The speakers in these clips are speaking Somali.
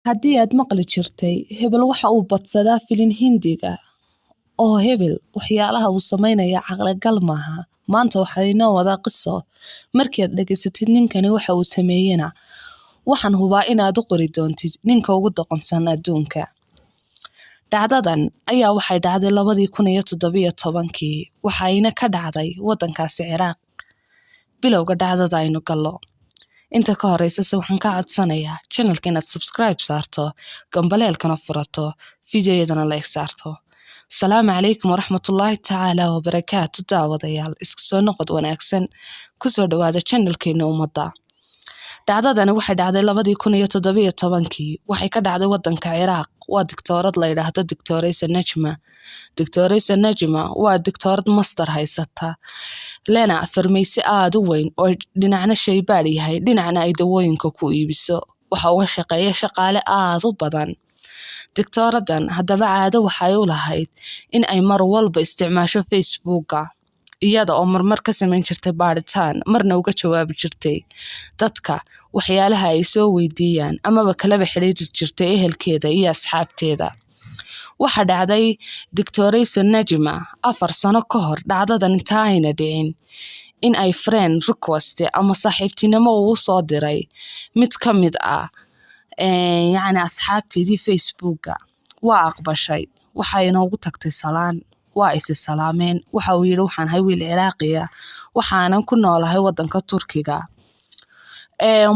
Haddii aad maqli jirtay, hebel waxa uu badsadaa filin Hindiga, oo hebel waxyaalaha uu samaynayaa caqligal maaha. Maanta waxaa inoo wadaa qiso. Markii aad dhegaysatid ninkani waxa uu sameeyena, waxaan hubaa inaad u qori doontid ninka ugu doqonsan adduunka. Dhacdadan ayaa waxay dhacday 2017-kii, waxayna ka dhacday waddankaasi Ciraaq. Bilowga dhacdada aynu gallo. Inta ka horeysa waxaan ka codsanayaa channelka inaad subscribe saarto, gambaleelkana furato, fiidiyoyadana like saarto. Salaamu calaykum waraxmatullaahi tacaala wabarakaatu. Daawadayaal, isku soo noqod wanaagsan, kusoo dhawaada channelkeena ummadda. Dhacdadani waxay dhacday 2017-kii, waxay ka dhacday waddanka Ciraaq. Waa digtoorad la yidhaahdo Digtooreysa Najma. Digtooreysa Najma waa digtoorad master haysata, lena farmaysi aada u weyn oo dhinacna shaybaadh yahay, dhinacna ay dawooyinka ku iibiso. Waxa uga shaqeeya shaqaale aada u badan. Digtooradan haddaba caado waxay u lahayd in ay mar walba isticmaasho Facebooka, iyada oo marmar ka samayn jirtay baadhitaan, marna uga jawaabi jirtay dadka waxyaalaha ay soo weydiiyaan, amaba kalaba xidhiiri jirtay ehelkeeda iyo asxaabteeda. Waxaa dhacday Doctoreysa Najma 4 sano ka hor dhacdadan inta ayna dhicin in ay friend request ama saaxiibtinimo uu soo diray mid ka mid ah, yacni, asxaabteedii Facebooka. Waa aqbashay, waxay inoogu tagtay salaan, waa isi salaameen. Waxa uu yidhi, "Waxaan ahay wiil Ciraaqiya, waxaanan ku noolahay waddanka Turkiga."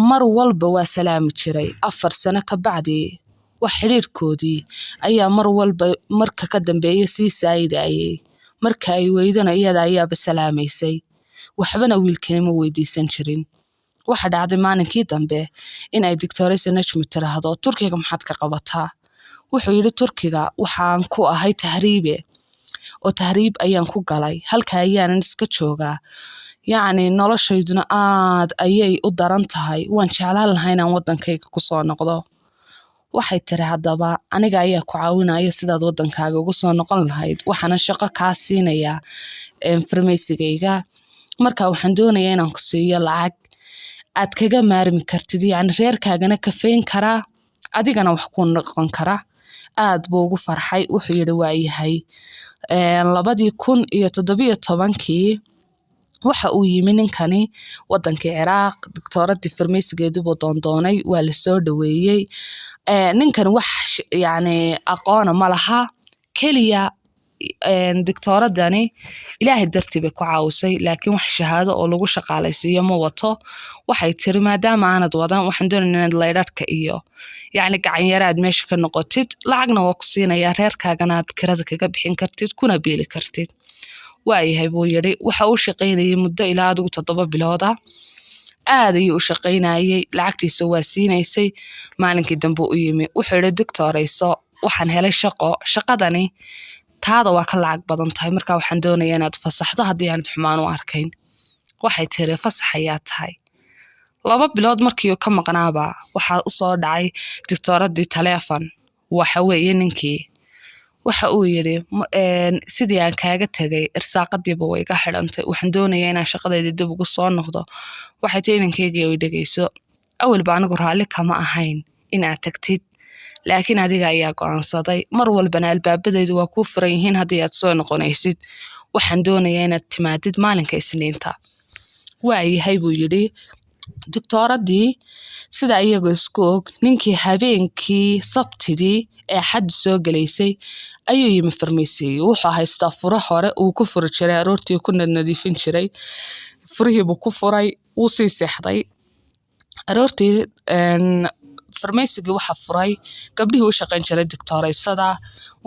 Mar walba waa salaami jiray. 4 sano ka bacdi, wax xidhiirkoodii ayaa mar walba marka ka dambeeya sii saayidayay. Marka ay weydona iyada ayaaba salaamaysay, waxbana wiilkani ma weydiisan jirin. Waxa dhacday maalinkii dambe in ay Doctoresa Najmi tiraahdo, "Turkiga maxaad ka qabataa?" Wuxuu yidhi, "Turkiga waxaan ku ahay tahriibe, oo tahriib ayaan ku galay, halka ayaanan iska joogaa, yacni noloshayduna aad ayay u daran tahay, waan jeclaan lahaa inaan waddankayga kusoo noqdo." Waxay tiri, "Haddaba aniga ayaa ku caawinaya sidaad waddankaaga ugu soo noqon lahayd, waxaana shaqo kaa siinayaa farmaysigayga. Marka waxaan doonayaa inaan ku siiyo lacag aad kaga maarmi kartid, yacni reerkaagana kafayn karaa, adigana wax ku noqon kara." Aad buu ugu farxay. Wuxuu yidhi, "Waayahay." 2017-kii waxa uu yimi ninkani wadankii Ciraaq. Doctooradii farmaysigeedii buu doondoonay, waa lasoo dhaweeyey. Ninkan wax, yacni, aqoona ma laha. Keliya doctooradani Ilaahay dartii bay ku caawisay, laakiin wax shahaado oo lagu shaqaalaysiiyo ma wato. Waxay tiri, "Maadaama aanad wadan, waxaan doonayna inaad laydharhka iyo, yacni, gacanyaraad meesha ka noqotid, lacagna waa ku siinayaa, reerkaagana aad kirada kaga bixin kartid kuna biili kartid." "Waayahay," buu yidhi. Waxa uu shaqaynayay muddo ilaa adigu 7 bilooda. Aad ayuu u shaqaynayay, lacagtiisa waa siinaysay. Maalinkii dambe u yimi, wuxuu yidhi, "Doctorayso, waxaan helay shaqo, shaqadani taada waa ka lacag badan tahay, marka waxaan doonayaa inaad fasaxdo haddii aanad xumaan u arkayn." Waxay tiri, "Fasax ayaa tahay." 2 bilood markii uu ka maqnaaba, waxaa usoo dhacay doctooradii taleefon. Waxa weeye ninkii waxa uu yidhi, "Sidii aan kaaga tegay irsaaqadiiba way iga xidhantay, waxaan doonayaa inaan shaqadeydii dib ugu soo noqdo." Waxay tiri, "Inankeygi oy dhegeyso, awalba anigu raalli kama ahayn inaad tagtid, laakiin adiga ayaa go'aansaday. Mar walbana albaabadaydu waa kuu furan yihiin haddii aad soo noqonaysid. Waxaan doonayaa inaad timaadid maalinka Isniinta." "Waayahay," buu yidhi. Doctooradii sida iyagoo isku og, ninkii habeenkii Sabtidii ee Axaddu soo gelaysay ayuu yimi farmaysigii. Wuxuu haystaa furo hore uu ku furi jiray aroortii, ku nadnadiifin jiray. Furihiibuu ku furay, wuu sii seexday. Aroortii farmaysigii waxa furay gabdhihii u shaqayn jiray doctooraysada.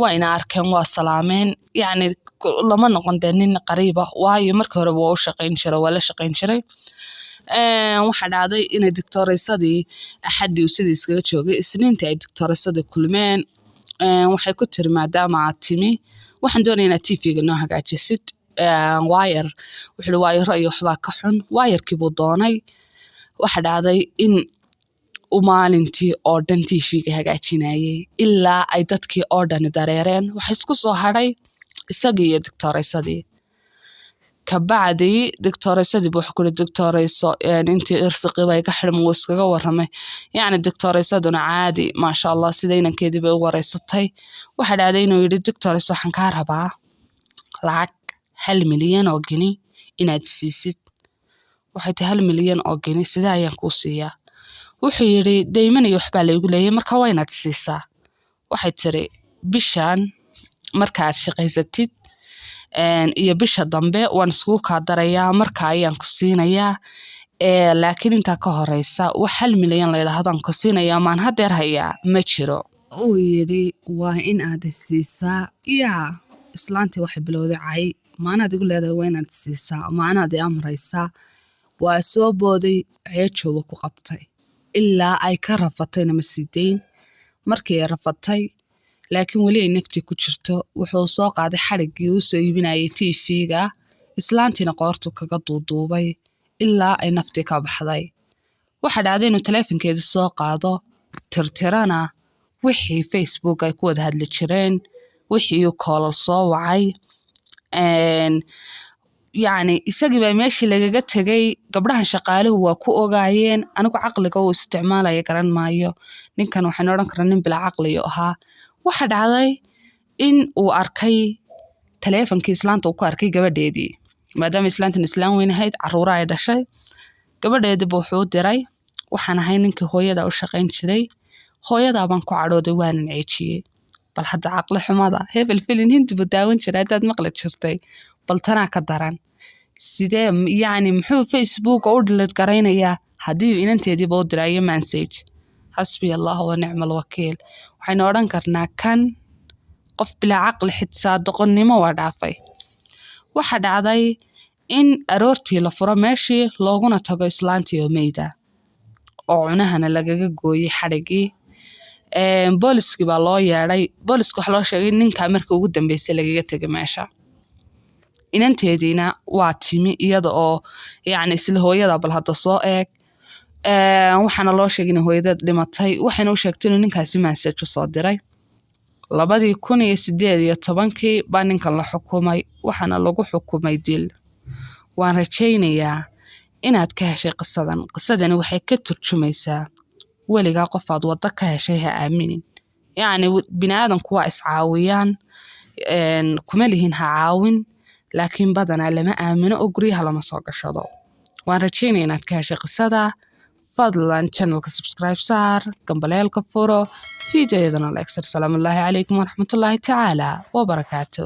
Wayna arkeen, waa salaameen. Yacni, lama noqon dee nin qariiba, waayo markii horeba waa u shaqayn jiray, waa la shaqayn jiray. Waxaa dhacday inay doctoraysadii Axaddii uu sidii iskaga joogay, Isniintii ay doctoraysadii kulmeen. Waxay ku tiri, "Maadaama aad timi, waxaan doonaya inaad TV-ga noo hagaajisid wire." Wuxuu waayaro iyo waxbaa ka xun. Waayarkii buu doonay. Waxa dhacday in uu maalintii oo dhan TV-ga hagaajinayay ilaa ay dadkii oo dhani dareereen. Waxa isku soo hadhay isagii iyo doctoraysadii. Kabacdi doctoreysadii buu wuxuu ku yidhi, "Doctoreyso, intii irsiqi bay ka xidhma." Wuu iskaga warramay. Yacni doctoreysaduna caadi, maasha Allah, sida inankeedii bay u wareysatay. Waxaa dhacday inuu yidhi, "Doctoreyso, waxaan kaa rabaa lacag 1 milyan oo gini inaad siisid." Waxay tahay, "1 milyan oo gini sidee ayaan kuu siiyaa?" Wuxuu yidhi, "Deyman iyo waxbaa laygu leeyay, marka waa inaad siisaa." Waxay tiri, "Bishan markaad shaqaysatid iyo bisha dambe waan iskugu kaa darayaa, marka ayaan ku siinayaa, laakiin intaa ka horeysa wax 1 milyan la yidhaahdaan ku siinayaa maan hadeer hayaa ma jiro." Uu yidhi, "Waa in aad siisaa." Yaa islaantii waxay bilowday cay: "Maanaad igu leedahay waa inaad siisaa? Maanaad i amraysaa?" Waa soo booday, ceejooba ku qabtay ilaa ay ka rafatayna ma sii dayn. Markii ay rafatay, laakiin weli ay naftii ku jirto, wuxuu soo qaaday xadhiggii uu soo iibinayay TV-ga, islaantiina qoortu kaga duuduubay ilaa ay naftii ka baxday. Waxaa dhacday inuu taleefankeedii soo qaado, tirtirana wixii Facebook ay ku wada hadli jireen, wixii uu call-al soo wacay. Yacni isagii baa meeshii lagaga tegay. Gabdhahan shaqaaluhu waa ku ogaayeen. Anigu caqliga uu isticmaalaya garan maayo ninkan. Waxaynu odhan karnaa nin bilaa caqliyo ahaa. Waxa dhacday in uu arkay taleefankii islaanta, uu ku arkay gabadheedii, maadaama islaantan islaan weyn ahayd, caruura ay dhashay. Gabadheediiba wuxuu u diray, "Waxaan ahay ninkii hooyada u shaqayn jiray, hooyadaa baan ku cadhooday, waanan ceejiyey." Bal hadda caqli xumada! Hebel filin Hindi buu daawan jiray haddaad maqli jirtay, bal tanaa ka daran. Sidee yacni muxuu Facebook u delete garaynayaa haddii uu inanteediiba u dirayo message? Xasbiya Allahu wa nicma alwakiil. Waxaynu odhan karnaa kan qof bilaa caqli, xitaa doqonnimo waa dhaafay. Waxa dhacday in aroortii la furo meeshii, looguna tago islaantii oo meyda oo cunahana lagaga gooyey xadhigii. Booliskii baa loo yeedhay. Booliska waxaa loo sheegay ninkaa markii ugu dambeysay lagaga tegay meesha. Inanteediina waa timi iyada oo yacni isla hooyada bal hadda soo eeg. Waxaana loo sheegay in hooyadeed dhimatay. Waxayna u sheegtay inuu ninkaasi message u soo diray. 2018-kii baa ninkan la xukumay, waxaana lagu xukumay dil. Waan rajaynayaa inaad ka heshay qisadan. Qisadani waxay ka turjumaysaa weligaa qofaad waddo ka heshay ha aaminin. Yacni bini aadanku waa iscaawiyaan, kuma lihin ha caawin, laakiin badanaa lama aamino oo guryaha lama soo gashado. Waan rajaynaya inaad ka heshay qisada. Fadlan channelka subscribe saar, gambaleelka furo, fiidiyoyadana like sar. Salaamullaahi calaykum waraxmatullaahi tacaala wabarakaatu.